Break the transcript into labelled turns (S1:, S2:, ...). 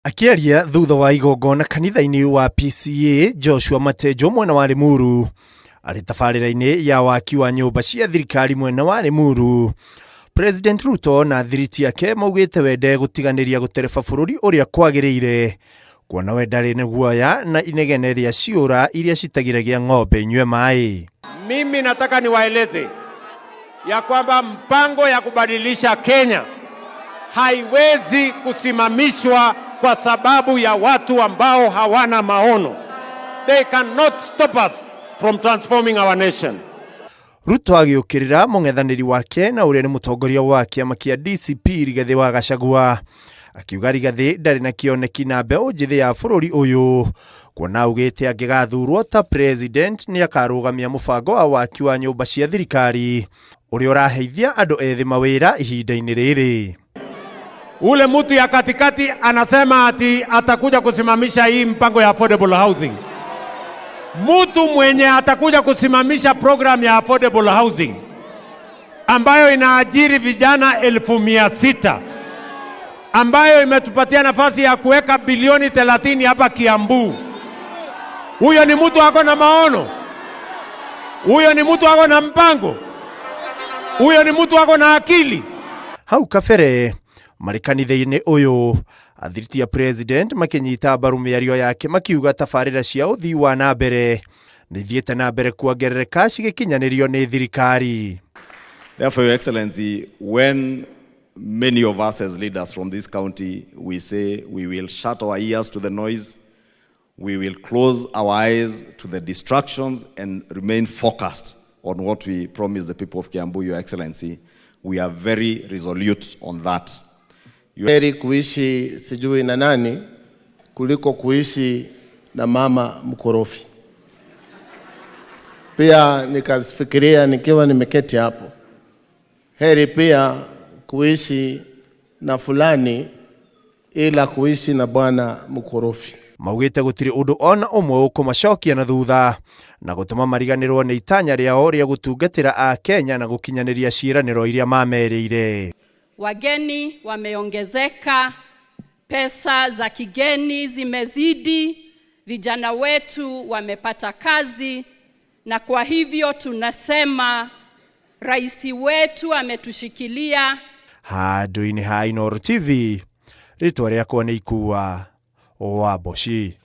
S1: Akĩaria thutha wa igongona kanitha-inĩ wa PCEA Joshua Matenjo mwena wa Limuru arĩ tabarĩra-inĩ ya waki wa nyũmba cia thirikari mwena wa Limuru, President Ruto na thiriti yake maugĩte we ndegũtiganĩria gũtereba bũrũri ũrĩa kwagĩrĩire kuona we ndarĩ na guoya na inegene rĩa ciũra iria citagiragia ng'ombe inyue maĩ.
S2: Mimi nataka niwaeleze ya kwamba mpango ya kubadilisha Kenya haiwezi kusimamishwa kwa sababu ya watu ambao hawana maono. They cannot stop us from transforming our nation.
S1: Ruto agĩũkĩrĩra mũng'ethanĩri wake na ũrĩa nĩ mũtongoria wa kĩama kĩa DCP Rigathĩ wa Gachagua akiuga Rigathĩ ndarĩ na kĩoneki na mbeũ njĩthĩ ya bũrũri ũyũ kuona augĩte angĩgathurwo ta president nĩ akarũgamia mũbango wa waki wa nyũmba cia thirikari ũrĩa ũraheithia andũ ethĩ mawĩra ihinda-inĩ rĩrĩ.
S2: Ule mtu ya katikati anasema ati atakuja kusimamisha hii mpango ya affordable housing. Mtu mwenye atakuja kusimamisha program ya affordable housing ambayo inaajiri vijana 600,000, ambayo imetupatia nafasi ya kuweka bilioni 30 hapa Kiambu, huyo ni mtu ako na maono? Huyo ni mtu ako na mpango? Huyo ni mtu ako na akili?
S1: Hau kabere marĩ kanitha-inĩ ũyũ athiriti a president makĩnyita mbaru mĩario yake makiuga tabarĩra cia ũthii wa na mbere nĩ ithiĩte na mbere kuongerereka cigĩkinyanĩrio nĩ thirikari.
S3: Therefore, Your Excellency, when many of us as leaders from this county, we say we will shut our ears to the noise, we will close our eyes to the distractions and remain focused on what we promised the people of Kiambu, Your Excellency. We are very resolute on that.
S4: Heri kuishi sijui na nani kuliko kuishi na mama mkorofi. Pia nikafikiria nikiwa nimeketi hapo, heri pia kuishi na fulani ila kuishi na bwana mkorofi.
S1: Maugĩte gũtirĩ ũndũ ona ũmwe ũkũmacokia na thutha na gũtũma mariganĩrwo nĩ itanya rĩao rĩa gũtungatĩra Akenya na gũkinyanĩria ciĩranĩro iria mamerĩire.
S5: Wageni wameongezeka, pesa za kigeni zimezidi, vijana wetu wamepata kazi, na kwa hivyo tunasema rais wetu ametushikilia.
S1: Handũ-inĩ ha Inooro TV, rĩtwa rĩakwa nĩ Ikua wa Mboci.